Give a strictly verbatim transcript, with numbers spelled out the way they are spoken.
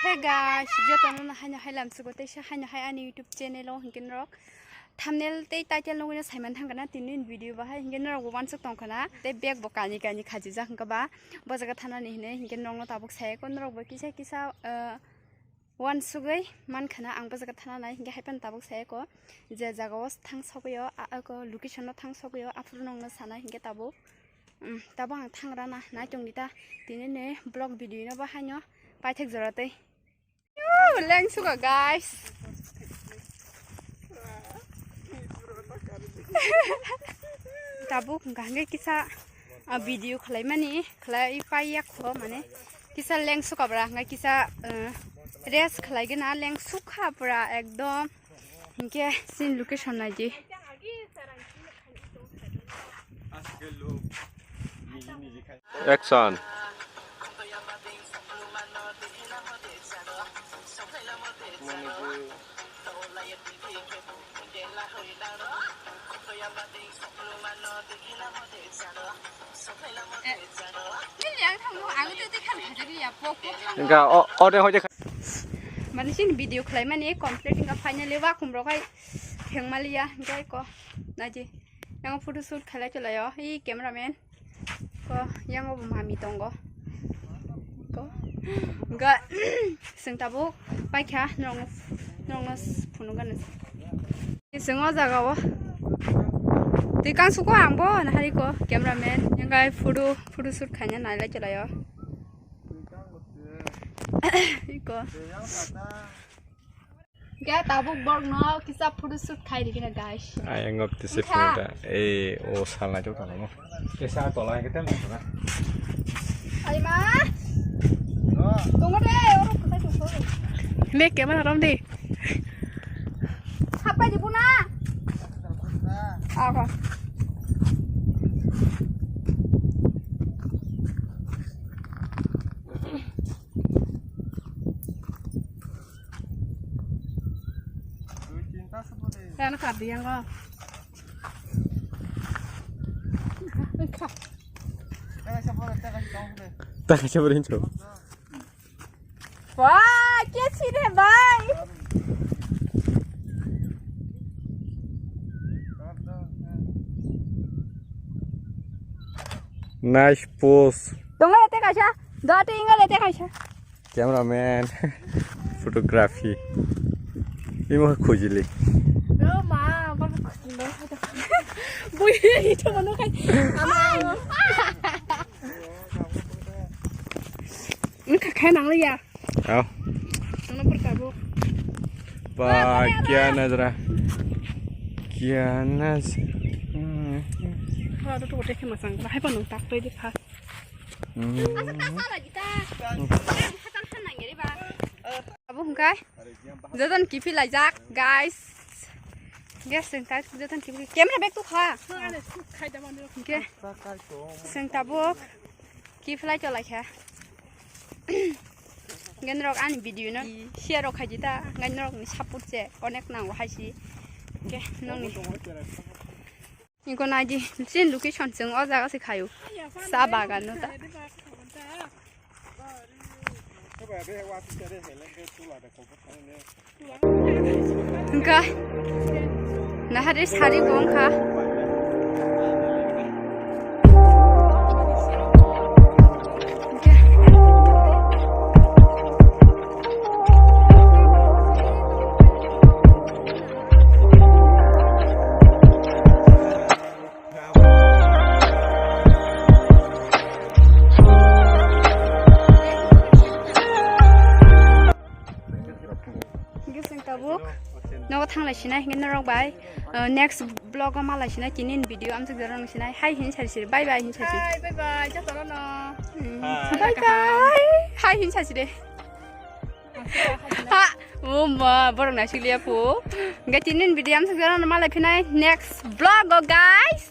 Hey guys, jotono no haino hai lamsugo teisa haino hai ani YouTube channel o hinkhe norok thumbnail tei title nugwi no saiman thangkha na tini ni video bahai hinkhe norok bo wansuk tongkha na tei bag bo kani kani khajijak hinkhe ba bo jaga thanani hinwi hinkhe norok no tabuk sai ko norok bo kisa kisa, ah, wansugwi mankha na ang bo jaga thananai hinkhe hai phano tabuk sai ko je jaga o thang sogwi o, ah, ah, ko location no thang sogwi o aphuru norok no sana hinkhe tabuk. Um, tabuk ang thangrana naitung di ta. Tini ni vlog video no bo haino paithak jora tei. Yoo, leng suka, guys. Tabuk hwnkha hwnkhe kisa, ah, video khwlaimani khwlai paiya kho mane kisa leng suka bra hwnkhe kisa, eh, rest khwlaigena leng sukha pura ekdom. Hinkhe sin location naidi. Action. Wngkha o, o de hoide kha- Mane sini video khwlaimani complete wngkha, finally wakum rok hai thengmaliya, hwnkhe ko naidi. Yang photo shoot khlai chwlaio, hi cameraman. Ko, yang bo mami tongo. Ko, ga, seng tabuk paikha, nong, nong phunukgani. Seng o jaga o. Twi kang suko ang bo, nahari ko, cameraman, yang gai photo, photo shoot khaina nailai chwlaio. Iko. Khe tabuk borok no kisa photo shoot khai rikhe na, guys. Ayang gop tisi phone ta. Ei, o salnai tok tong mo. Kisa tola ke tem na. Ai ma. Tongo de, oro kota tongo. Me ke ma rom de. Hapai di puna. Ako. Yang kap yang ko. Engka. Takaisa pura hincho. Wah, kya sih deh, bhai? Nice pose. Tunggu, teh kaisa. Dua, tiga, teh kaisa. Cameraman, photography. Imo khujili. Roma, bui itu mana kai? Ini kakak nang liya. Aw. Mana pertabuk? Ba, kya nazara? Kya naz- Hmm. Kalau tuh udah kemasang, lah apa nung tak tuh di pas. Hmm. Asa tak salah kita. Yang kata sana ngiri ba. Abo hwnkhe jotono kiphilai jak, guys. Guys, chwng ta jotono kiphilai. Camera bag tu kha. Hwnkhe chwng tabuk kiphilai cholai kha. Hwnkhe norok ani video no share rok khai di ta. Hwnkhe norok ni support se onek nango hai si. Hwnkhe nokni Iko naidi, chin location chwng o jaga se khaio. Sa bagan no ta. Hwnkha, nahari sari bo wngkha. Gising tabuk. Nogo thanglai sinai hingke norok bai. Uh, next vlog o malai sinai tini ni video amsuk jora nung sinai. Hai hin sari siri. Bye bye hin sari siri. Hai, bye bye. Jotono no. Hmm. Hai. Bye bye. Hai hin sari siri. Ha, o ma, borok naisik liya phu. Hingke tini ni video amsuk jora no malai phinai next vlog o, guys.